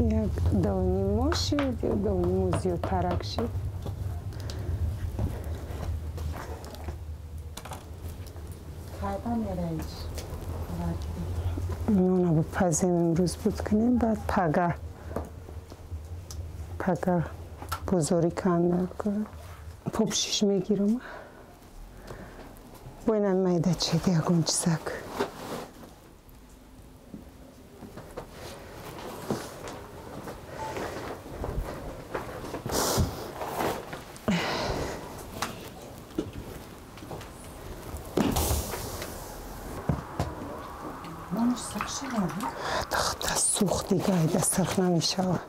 Як 2.5 моҳ шид ё 2.5 моҳ зиёдтарак шид. Кайба мераиш? Нона бипазем, имрӯз буд кунем, баъд пага бозорӣ канда попшиш мегирам. Бо инам майда чед ягон чизак. Нонаш сирх шавад? Тахта сӯхт, дига айда сирх намешавад.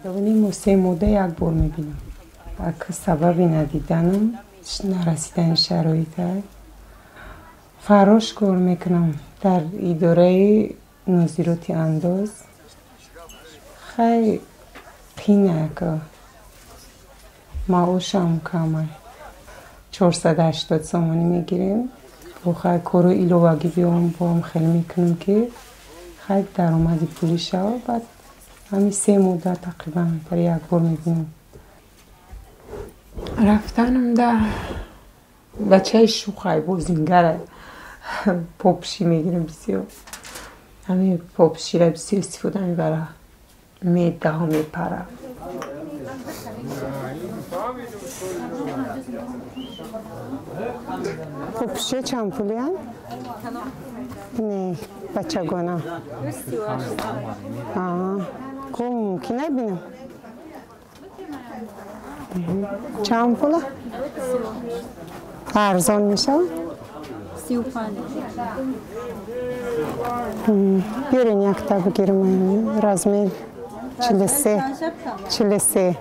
2.5 моҳ, 3 моҳда як бор мебинам. Ак сабаби надиданам нарасидани шароита. Фаррош кор мекунам дар идораи нозироти андоз. Хай, қинака, маошам камай, 480 сомонӣ мегирем. Бо хай кору иловагӣ биём, боам хеле мекунам, ки хай даромади пулӣ шава. Баъд ҳамин 3 моҳда тақрибан дар як бор мебинам. Рафтанам да бачаи шӯхай, бозингара, попши мегирам бисёр. Ҳамин попшира бисёр истифода мебара, медаҳо, мепара. Попши чанд пулиянд? Не, бачагона. Ко мумкин набинам? Чанд пула? Арзон мешавад? 35. Биёрен, якта бигирам, размер 43, 43.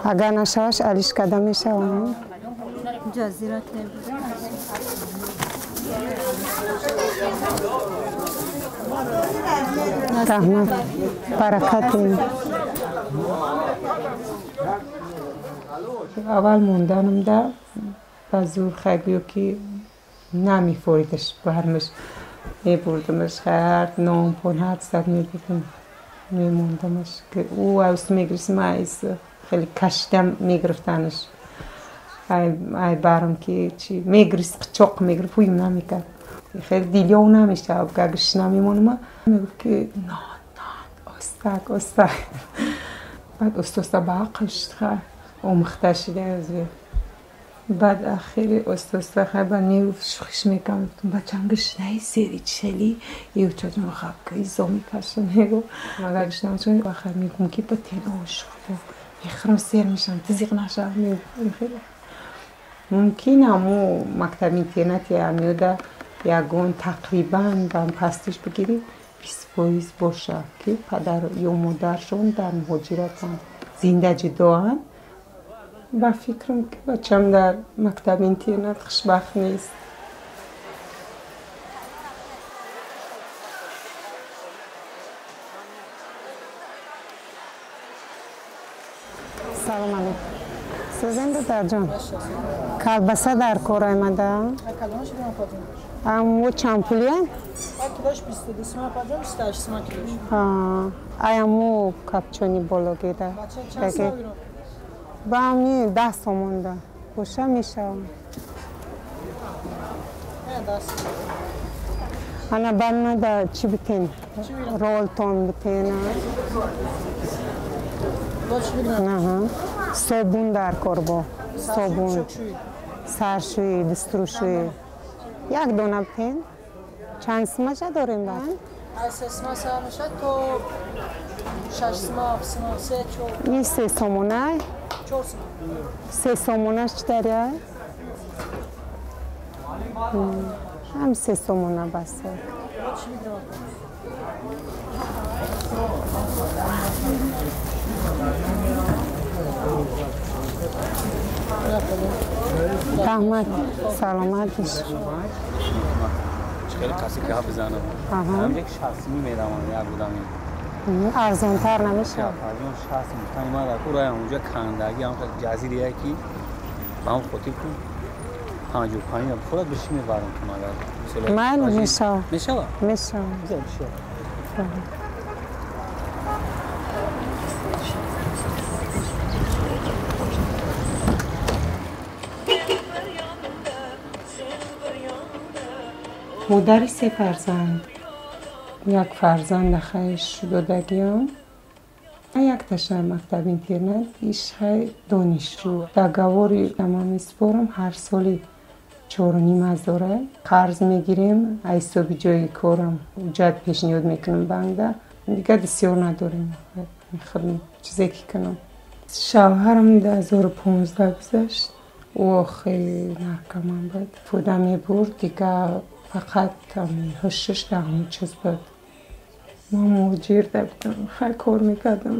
Агар нашаваш, алиш карда мешавам. Ҷазира. Раҳмат, баракат. Аввал монданамда ба зур, хай, гӯё ки намефоридаш, бармаш мебурдамаш, ҳар нон-пон ҳар сад мебурдам, мемондамаш, ки ӯ авс мегирифт, ма хеле кашидам мегирифтанаш. Ай барам ки чи мегирист, қичоқ мегирифт, ҳуюм намекард, хеле дилёв намешавад. Агар гишна мемонама, мегуфт ки нон, нон, остак, остак. Баъд оста оста ба ақл шуд, хай, омӯхта шуда. Баъд ахири оста оста, хай, ба мегуфт, шӯхиш мекардам, мегуфтам: «Бачам, гишнаи сери чели ёчаҷон хабка изо мекаша», мегуфт. Агар гишна бошам, мегум ки ба тенош мехӯрам, сер мешавам, ту зиқ нашав. Мумкин ҳамо мактаби интернати амиёда ягон тақрибан ба пастиш бигирӣ, 20% бошад, ки падар ё модаршон дар муҳоҷиратанд, зинда ҷудоанд. Ба фикрам, ки бачам дар мактаби интернат хушбахт нест. Салом алейкум, сӯзен, додарҷон, колбаса дар кор омада. Аммо чанд пулия? Килош 22 сомон, 58 сомон килош. Аямо капчони бологида. Ба ми 10 сомон да. Боша мешавам. Ана банна да чӣ битен? Ролтон битен. Собун дар кор бо. Собун. Саршӯӣ, дастрӯшӯӣ. Як дона битен. Чанд симаша дорем баъд? Аз 3 сима сар мешавад то 6 сима, 7 сима, 3, 4. Ин 3 сомона? 4 сима. 3 сомонаш чӣ даря? Ҳам 3 сомона бас. Раҳмат, саломат бош. خیلی کسی که بزنه. هم یک شخصی میرم یک بودم. ارزان‌تر نمیشه. ارزان شخص می‌تونی ما در کورای اونجا کندگی هم جزیره کی با هم خودی کو 55 خودت بشی میبرم تو مگر. من میشه. میشه؟ میشه. میشه. модари се фарзанд. Як фарзанда хеш додагиам, якташа мактаб интернат, иш хай донишҷӯ. Договори ама месупорам ҳар соли 4,5 ҳазора қарз мегирем, аз ҳисоби ҷои корам ҳуҷҷат пешниҳод мекунам банкда. Дигар бисёр надорем худм чизе ки кунам. Шавҳарам 2015 гузашт. Ӯ хеле наркоман буд. Фоида мебурд, дигар фақат ҳушш дар ҳамон чиз буд. Ман муҳоҷир будам, хеле кор мекардам.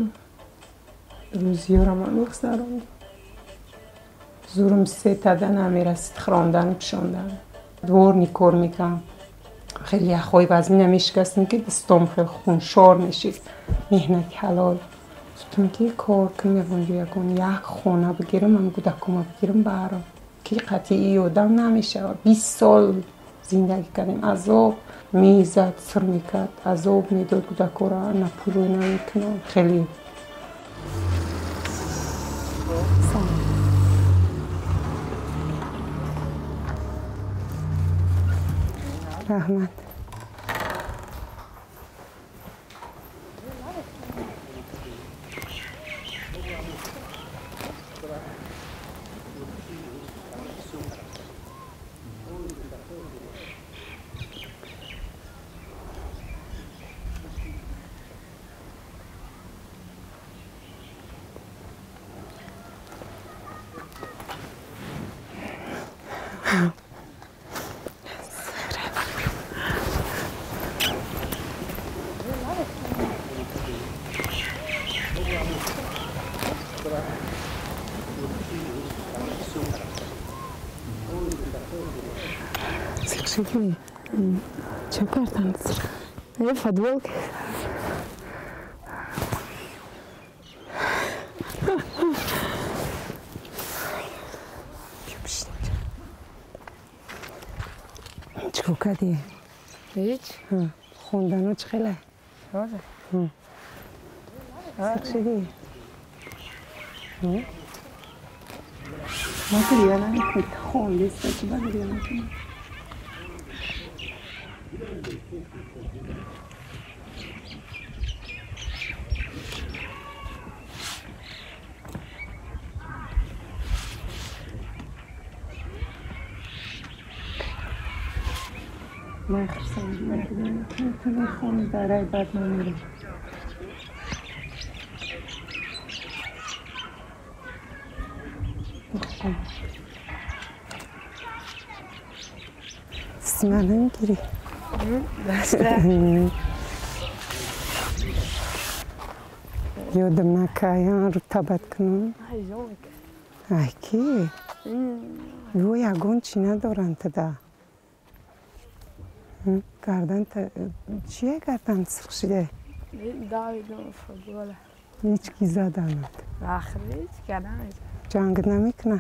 Рӯзиёро ман мегузарондам. Зӯрам се тада намерасид хӯрондану пӯшондан. Дворник кор мекардам. Хеле яхҳои вазмина мешикастам, ки дастом хеле хуншор мешид. Меҳнати ҳалол. Гуфтам ки кор кунам, ягонҷо ягон як хона бигирам, ам кӯдакома бигирам барам. Ки қатъии одам намешавад. 20 сол зиндагӣ кардем. Азоб мезад, сир мекард, азоб медод кӯдакоро, на пулрӯй намекунам. Хеле раҳмат. Чӣ кардан? Футбол. Чӣ кардӣ? Ҳеҷ. Хондану чӣ хеле? Сиқ шудӣ? Ма гиря намекунӣ. Хондеста чӣ ба гиря мекунӣ? من خرسم تو میخونی برای بعد من میرم. سیما نمیگیری؟ ёдам накаян рутабат кунам. Ай ки? Ё ягон чӣ надоранд тада. Гардан чие гардан сирх шида? Ҳеҷ ки заданад. Ҷанг намекуна?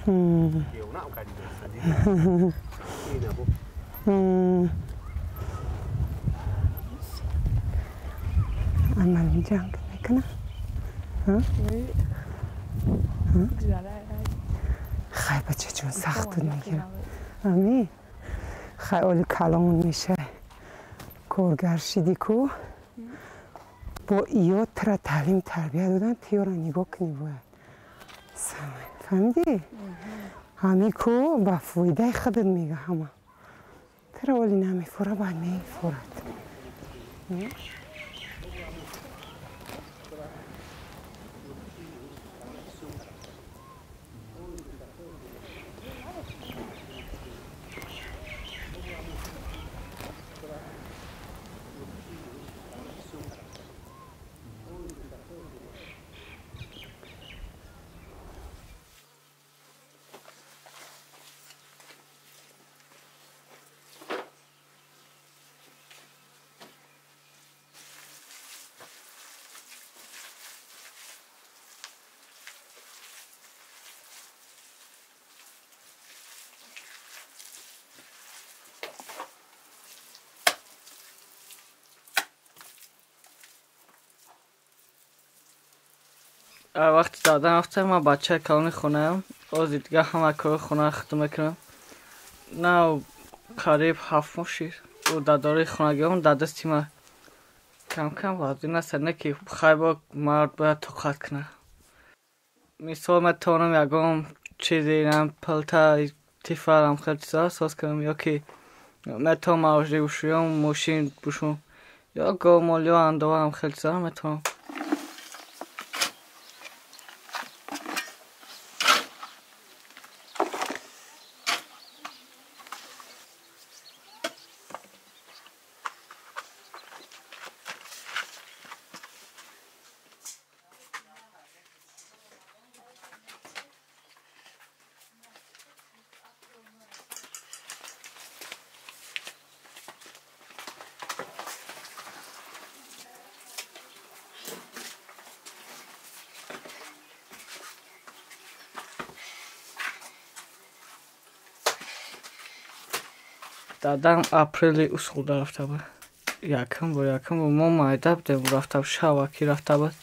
Амал ҷанг мекунад? Хай бачаҷон, сахтут мегирам. Ами? Хай оли калон мешай. Коргар шиди ку бо иё тра таълим тарбия додан, тиёра нигоҳ кунӣ бояд. Фаҳмидӣ? Ҳами ку ба фоидаи худат мега ҳама. Тра оли намефора, баъд мефорад. Вақти задан рафтам, ман бачаи калони хонаам, ози дига ҳама кори хонаро худам мекунам. На қариб 7 моҳ шид. Ӯ дадори хонагиам дар дасти ман. Кам-кам вазъи наст, не ки хайбо мард бояд тоқат кунад. Мисол метавонам ягон чизе, палта, тифал, ҳамхел чизҳоро соз кунам, ё ки метавонам мавҷи бушӯям, мошин бушӯм, ё говмол, ё андова, ҳамхел чизҳоро метавонам. Дадам апрели усулда рафта буд. Якум бор мо майда будем, рафта буд, шаваки рафта буд.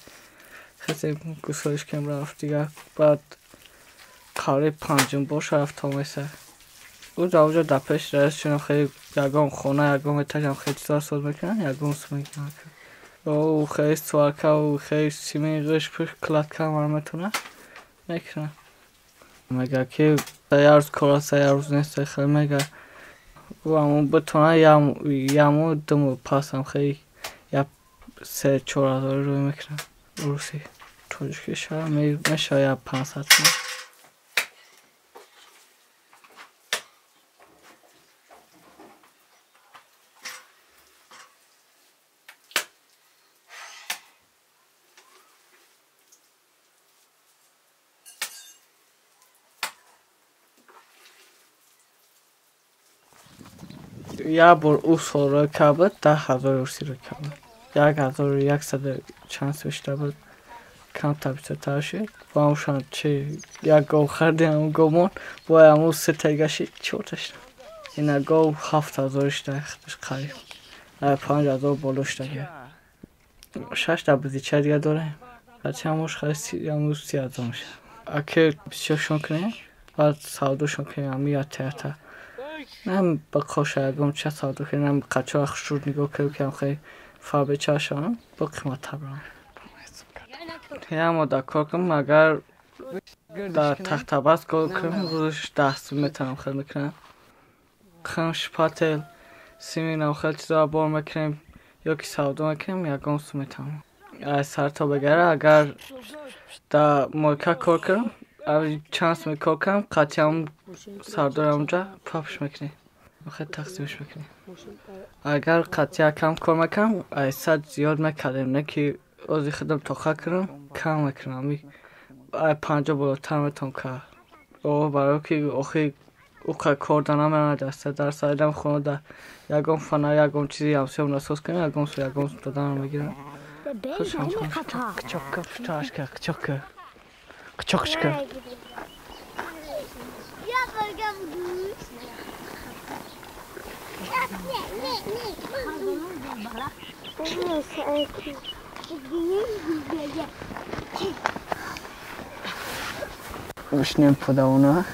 Хеле гусолиш кем рафт дигар. Баъд қариб панҷум бор рафта омеса. Ӯ дар онҷо дар пеши раисшон хеле ягон хона, ягон этажам хеле чизҳоро соз мекунанд, ягон су мекунанд. Ӯ хеле сварка, ӯ хеле симин ғиш пуш кладка ҳамаро метавонад мекунад. Мегӯяд ки як рӯз кор аст, як рӯз нест, хеле мегӯяд. Ҳамон битона яму думу пасам хеле як 3-4 ҳазор рӯй мекунам. Русӣ тоҷикӣ шава мешава як 500 сом. Як бор ӯ сол рӯй кард буд, 10 ҳазор русӣ рӯй кард буд. 1100 чанд сум шуда буд, камтар бисёртар шуд. Бо ҳамшон чи як гов хардем, ҳамун говмон бо ҳамун се тайга шид, чорта шуд. Ина гов 7 ҳазор шуда, худаш қариб 5 ҳазор боло шуда. 6 та бузича дига дорем. Бача ҳамуш харид ҳамун 30 ҳазор мешавад. Аке бисёршон кунем, баъд савдошон кунем, ҳамин ята. Нам ба қоша ягон ча савдо кунем, нам қачоро хушруд нигоҳ кунем, ки ҳам фабрича шавам, бо қиматтар барам. Ямо дар кор кунам, агар дар тахтабаст кор кунам, рӯзаш 10 сум метавонам хел мекунам. Хам шпател, симин хел чизҳоро бор мекунем, ё ки савдо мекунем, ягон сум метавонам. Аз сар то бегара, агар дар мойка кор кунам, чанд сум кор кунам, қатъиан сардори онҷа папш мекунем, хеле тақсимш мекунем. Агар қатъия кам кор мекунам, аз 100 зиёд мекардем, не ки ози худам тоқа кунам, кам мекунам. 50 болотар метавон кард. Барои ки охи уқа кор да намерад, даста дар саидам хона да ягон фана, ягон чизи ҳамсоям насоз кунем, ягон су ягон су доданам мегирам. Қчоқка, пушташка, қчоқка. Қчоқчка. Бишнем подавона.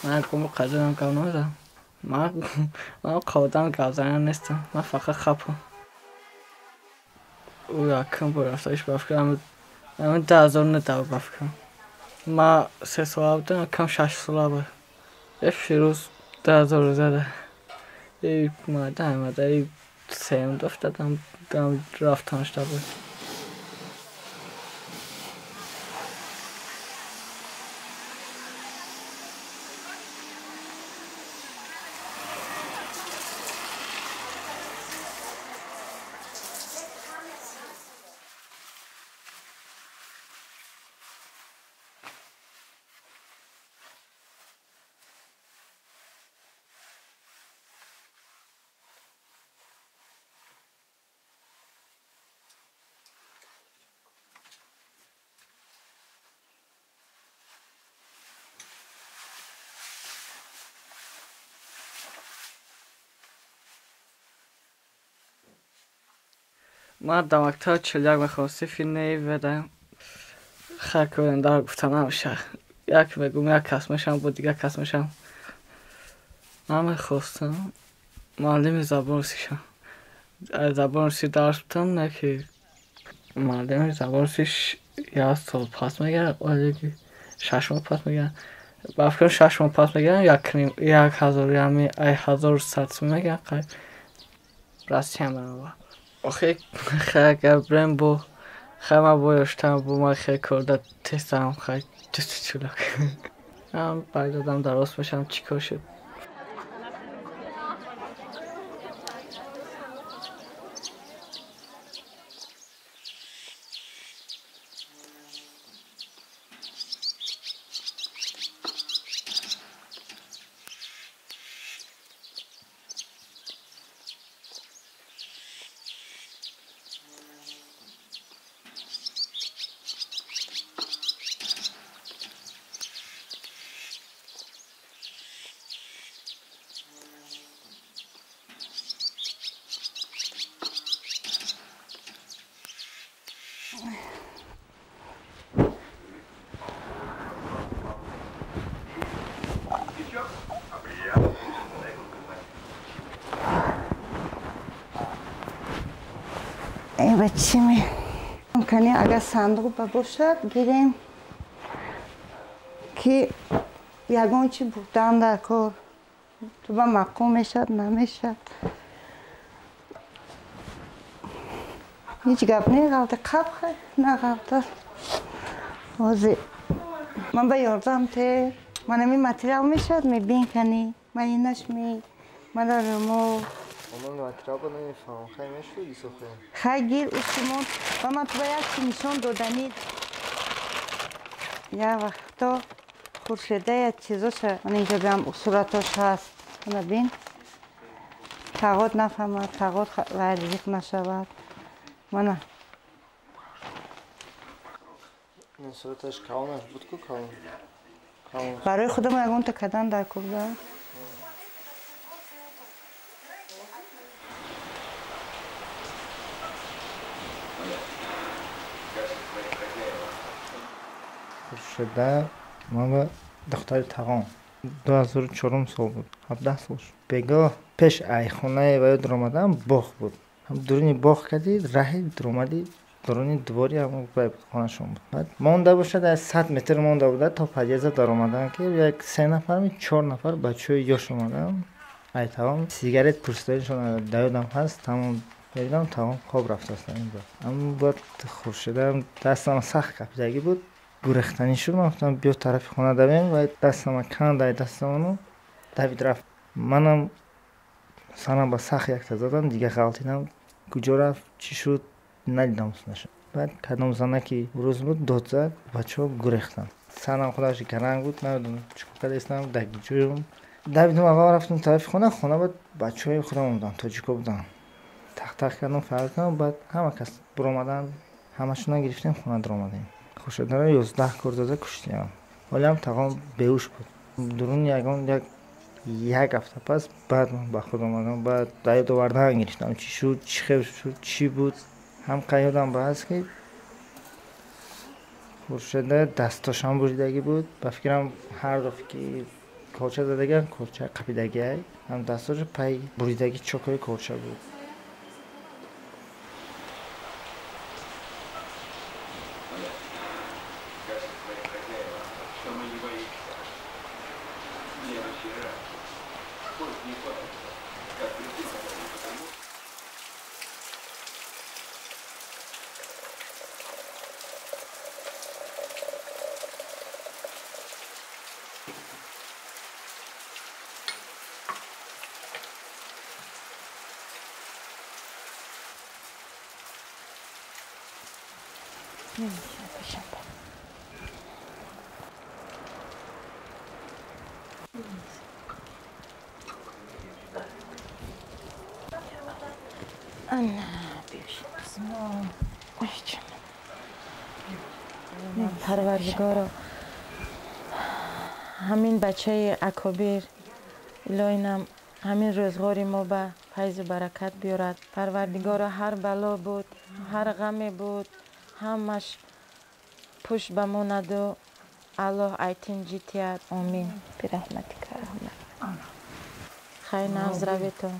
Ман кому қадам гап намезанам. Ман қодам гап занан нестам. Ман фақат хапам. Ӯ якум бор рафтаиш ба фикрам ҳамин 2009 дава ба фикрам. Ман 3 сола будам, кам 6 сола буд. Е Фирӯз 2000 зада. Е мада омада е сеюм дофтадам рафтан шуда буд. Ман дар мактаби 41 мехонам, синфи 9 ведам. Хай дар гуфта намешавад. Як мегӯм як кас мешавам, бо дигар кас мешавам. Ман мехостам муаллими забони русӣ шавам. Аз забони русӣ дарс будам, не ки муаллими забони русӣ як сол пас мегирад, оли 6 моҳ пас мегирад. Ба фикрам 6 моҳ пас мегирад, як ҳазор, яъне 1100 сум мегирад. Россия меравад. Охи хай агар бирем бо хай ман бо ёштам, бо ман хеле кор да тестам, хай чулак. Ман баъд дароз мешавам, чӣ кор шуд. Эй бачими. Кани агар сандуқ ба бошад гирем ки ягон чи бурдан дар кор. Ту ба маъқул мешавад, намешавад. Ҳеҷ гап неғалта, қаб хай нағалта. Ҳозир ман ба ёрдам те. Ман ҳамин материал мешавад мебин кани. Ман инаш ми. Ман дармо. Хай гир усумон ва ман ту ба як чи нишон доданӣ. Як вақто Хуршеда як чизоша ман инҷо биам суратош ҳаст. Мана бин. Тағот нафаҳмад, тағот варзиқ нашавад. Мана. Сураташ калонаш буд ку калон? Барои худам ягонта кадан дар курда. Хуршеда ман ба духтари тағом 2004 сол буд, 17 сол шуд. Бегоҳ пеш айхонаи ва ё дуромадан боғ буд. Ҳам дуруни боғ кардӣ, раҳи дуромадӣ, дуруни двори ҳамон хонашон буд. Баъд монда бошад аз 100 метр монда буда то подъезда даромадан ки як 3 нафар ми 4 нафар бачаҳои ёш омадан. Ай тамом сигарет пурсиданшон дар ёдам ҳаст, тамом медидам тамом хоб рафтааст. Аммо баъд Хуршедам дастам сахт капидагӣ буд. Гурехтанӣ шуд, ман гуфтам биё тарафи хона давем ва дастама канда дастамону давид рафт. Манам сарам ба сахт якта задам, дига ғалтидам. Куҷо рафт, чӣ шуд, надидам нашуд. Баъд кадом занаки рӯз буд, дод зад, бачаҳо гурехтанд. Сарам худаш гаранг буд, намедонам чӣ кор кардастам, дар ҷоям. Давидам аввал рафтам тарафи хона, хона баъд бачаҳои худам буданд, тоҷико буданд. Тақ-тақ кардам, фарёд кардам, баъд ҳама кас биромаданд, ҳамашона гирифтем, хона даромадем. Хуршедаро 11 кор зада куштиям. Ҳолиам тағом беҳуш буд. Дуруни ягон як ҳафта пас баъд ман ба худ омадам, баъд дар ёд овардан гирифтам, чӣ шуд, чӣ хел шуд, чӣ буд. Ҳам ёдам ба ҳаст ки Хуршеда дастошам буридагӣ буд. Ба фикрам ҳар дафъа ки корча задагиам, корча қапидагиай, ҳам дастошо пай буридагӣ чокои корча буд. Парвардигоро, ҳамин бачаи акобир илоҳинам ҳамин рӯзғори мо ба файзу баракат биёрад. Парвардигоро, ҳар бало буд, ҳар ғаме буд, ҳамаш пушт ба мо наду. Аллоҳ айтин ҷитият. Омин. Бираҳматика раҳмат. Хайр, наздравитон.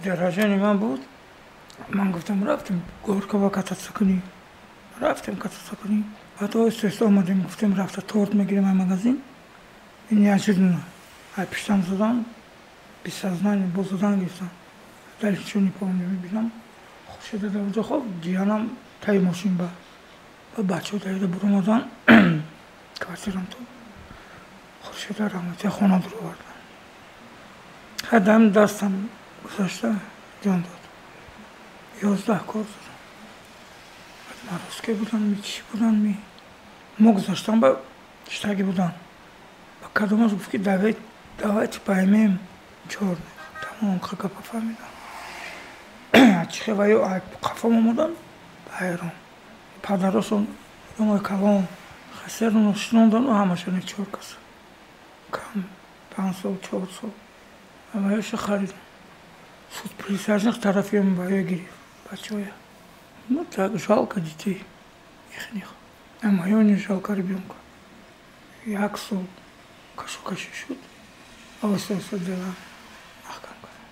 Дорожани ман буд, ман гуфтам рафтем Горкова кататься кунем. Рафтем кататься кунем. Баъд оҳиста омадем, гуфтем рафта торт мегирем аз магазин. Ин неожиданно. Ай пиштам задан, без сознания боз задан гирифтам. Дальше ничего не помню, мебинам. Хуршеда дар онҷо хоб, ҷиянам таи мошин ба. Ба бачаҳо давида буромадан, квартирам то. Хуршеда раҳматия хона дуровардан. Ҳадам дастам гузашта ҷон дод. 11 кор задам. Баъд мароске будан ми, чӣ будан ми. Мо гузаштам ба штаги будан. Ба кадомаш гуфт ки давайте поймем чёрный. Тамом гапа фаҳмидам. Чихе ва ё қафом омадан ба ҳайрон. Падарошон одамои калон хасерно шинондану ҳамашоне 4 кас. Кам 5 сол, 4 сол. Ва харидам. Суд присяжных тарафием боя гирифт, бачоя. Ну так, жалко детей ихних. А моё не жалко ребенка. Як сол кашу-кашу шуд, а оҳиста дела маҳкам кардам.